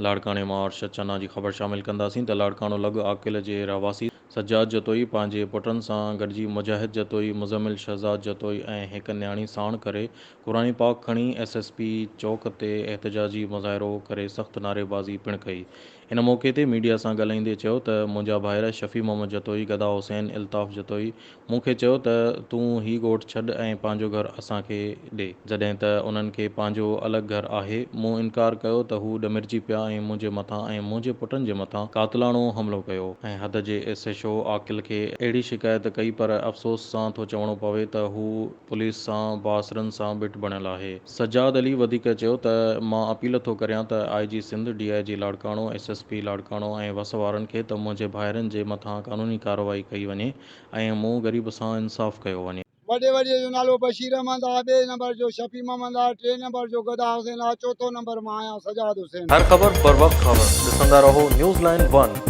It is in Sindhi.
لاڙڪاڻي مان ارشد چنا جي خبر شامل ڪنداسين ته لاڙڪاڻو لڳ عاقل جي رهواسي سجاد جتوئي پنهنجي پٽن سان گڏجي مجاهد جتوئي، مزمل شهزاد جتوئي ۽ هڪ نياڻي ساڻ ڪري قرآن پاڪ کڻي ايس ايس پي چوڪ تي احتجاجي مظاهرو ڪري سخت نعريبازي پڻ ڪئي. ان موقعي تي ميڊيا سان ڳالهائيندي چيو ته منهنجا ڀائر شفيع محمد جتوئي، گدا حسين، الطاف جتوئي مون کي چيو ته تون هي ڳوٺ ڇڏ ۽ پنهنجو گهر اسان کي ڏي. جڏهن ته انهن کي پنهنجو الڳ گهر آهي. مون انڪار ڪيو ته هو ڏمرجي پيا ۽ منهنجي مٿان ۽ منهنجي پٽن جي مٿان قاتلاڻو حملو ڪيو. ۽ حد جي ايس ايڇ او عاقل کي اهڙي شڪايت ڪئي پر افسوس سان ٿو چوڻو پوي ته هو پوليس سان بااثرن سان ٻٽ بڻيل آهي. سجاد علي وڌيڪ چيو ته مان اپيل ٿو ڪريان ته I G Sindh, D I G Larkana, S S P Larkana ۽ وس وارن کي ته منهنجي ڀائرن جي مٿان قانوني ڪارروائي ڪئي وڃي ۽ مون غريب سان انصاف ڪيو وڃي. وڏي وڏي جو نالو بشير احمد آ، ٻئي نمبر جو شفيع محمد آ، ٽئين نمبر جو گدا حسين آ، چوٿون نمبر مان آهيان سجاد حسين. هر خبر بروقت خبر ڏسندا رهو نيوز لائن ون.